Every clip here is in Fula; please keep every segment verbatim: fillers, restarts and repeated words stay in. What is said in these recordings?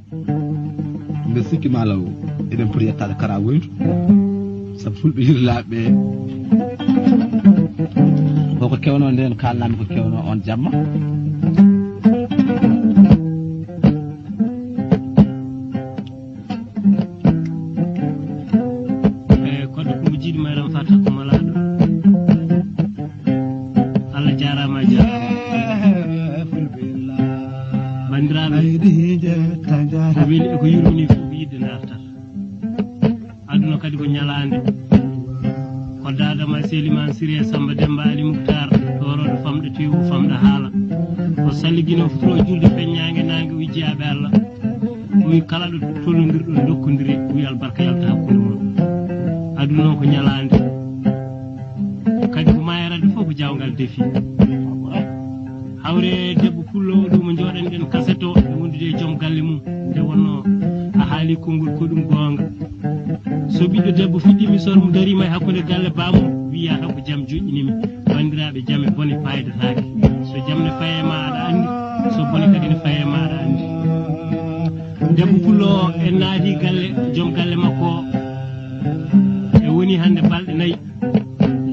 Mbeɗa sikki maa law eɗen poti yettaade kara woyndu, sabu fulɓe yirlaaɓe ɓe, koko kewnoo ndeen, kaalnami ko kewnoo on jamma. E koddo kumba jiidi mayram fata ko malaaɗo. Allah jaaraama, a jaaraama. Banndiraaɓe, ko weli e ko yurmini fof ko yiɗde dartal. Aduna kadi ko ñalaande. Ko Daada ma Seliman Siré Samba Demba Ali Muktar, ɗooroɗo famɗo tewu, famɗo haala. O salliginoo futuro julde feññaange naange, o jiyaaɓe Allah. O wi kala ɗo tolondirɗon dokkondire, o wi albarka yalta hakkunde mon. Aduna o ko ñalaande. Kadi ko maayaraade fof ko jaawngal defi. Hawre debbo pullo ɗo mo jooɗaniɗen kaset o, e wondude e joom galle mum. Nde wonno a haali konngol ko ɗum goonga. So ɓiɗɗo debbo fiɗɗiima sor mo dariima e hakkunde galle baamum, wiya tan ko jam joƴƴinimi. Banndiraaɓe, jam e bone paydataake. So jam ne faye ma aɗa anndi, so bone kadi ne faye ma aɗa anndi. Debbo pullo o en naati galle, joom galle makko o. E woni hannde balɗe nayi.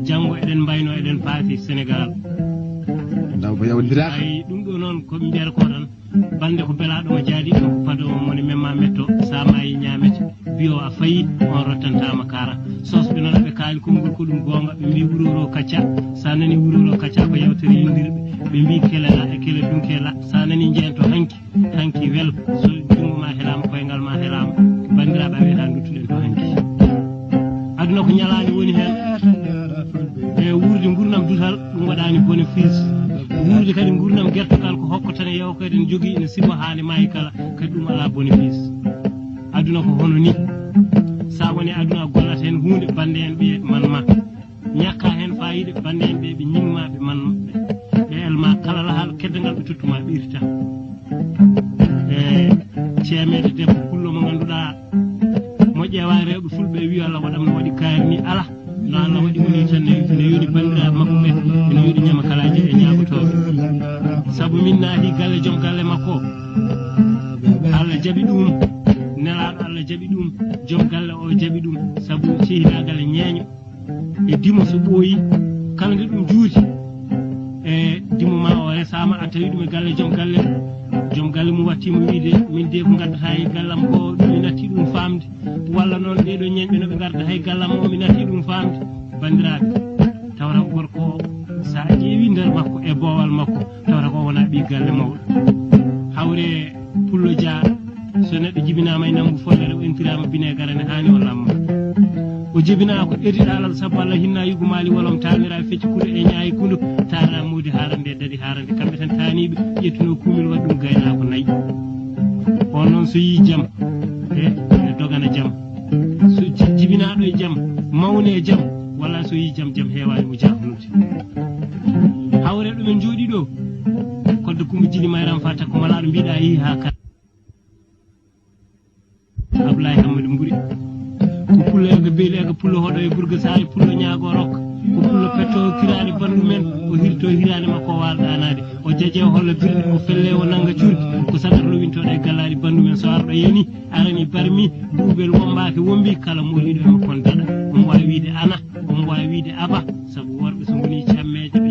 Janngo eɗen mbayno eɗen paati Senegaal. Ndaw ko yawndiraaka. Ay, ɗum ɗo noon ko ɓe mbiyata ko tan. Bannde ko belaaɗo mo jaadi, ɗum ko pado mo ne memma metto, sa maayi ñaamete. Biyo a fayi, on rottantaama kaara. Sosɓe noon ɓe kaali konngol ko ɗum goonga, ɓe mbi wuroro kacca. Sa nani wuroro kacca ko yewtere yindirɓe. Ɓe mbi kelela e kele dunkela. Sa nani njeento hanki, hanki wel. So junngo ma helaama, koyngal ma helaama. Banndiraaɓe, a weeɗa duttuɗen to hanki. Aduna ko ñalaande woni heen. E wuurde nguurndam dutal, ɗum waɗaani bénéfice. Wuurde kadi nguurndam gertogal ko hokko tan e yewkede ne jogii, ene sibo haa nde maayi kala, kadi ɗum alaa bénéfice. Aduna ko hono ni. Sa woni aduna a gollat heen huunde, bannde en ɓe man ma. Ñakka heen faayiida, bannde en ɓe ɓe ñing ma, ɓe man ɓe. Ɓe el ma kala lahal keddangal ɓe tottu ma, ɓe irta. E ceemeede debbo pullo mo ngannduɗaa mo ƴeewa rewɓe fulɓe, wi Allah waɗam no waɗi kaari ni, ala. No Allah waɗi woni tan ne, ne yoni banndiraaɓe makko ɓe, ene yoni ñamakalaaji e ñaagotooɓe. Sabu min naati galle joom galle makko. Allah jaɓi ɗum, nelaaɗo Allah jaɓi ɗum, joom galle o jaɓi ɗum, sabu cehinagal e ñeeño. E dimo so ɓooyi, kala nde ɗum juuti, e dimo ma o resaama, a tawi ɗum e galle joom galle. Joom galle mum watti mo wiide, min de ko ngaddata e gallam ko, mi natti ɗum faamde. Walla noon ɗee ɗoo ñeeñɓe no ɓe ngarda hay gallam o, mi natti ɗum faamde. Banndiraaɓe, tawata ko gorko o, so a ƴeewi nder makko e boowal makko, tawata ko wona ɓii galle mawɗo. Hawre Pullo Dia, so neɗɗo jibinaama e nanngu follere, o entiraama bineegara ne haani o lamma. O jibinaa ko edi ɗaalal sabu Allah hinna yugo maali wolom taanira fecci kudo e ñaayi kundo taara moodi haarande e dadi haarande. Kamɓe tan taaniiɓe ƴettuno kuumil waɗi ɗum gaynaako nayi. On noon so yii jam, e, e dogana jam. So ji-, jibinaaɗo e jam, mawne e jam, walla so yii jam, jam heewaani mo jahnude. Hawre ɗo min njooɗii ɗo, koddo Kumba Jili Mayram Fata ko malaaɗo mbiɗa yehi haa kala. Ablaye Hammadi Mburi. Ko pullo ega beeli ega pullo hoɗo e burga saare pullo ñaago rokka. Ko pullo petto kiraani bandu men, o hirto hiraani makko o waal ɗaanaade. O jaje o holla birɗe, o felle o nanga curki. Ko sagar lowintoɗo e gallaaɗi bandu men so arɗo yani, arani barmi, duubel wombaaki wombi, kala moliiɗo e makko on daɗa. Omo waawi wiide ana, omo waawi wiide aba, sabu worɓe so ngoni cammeeje.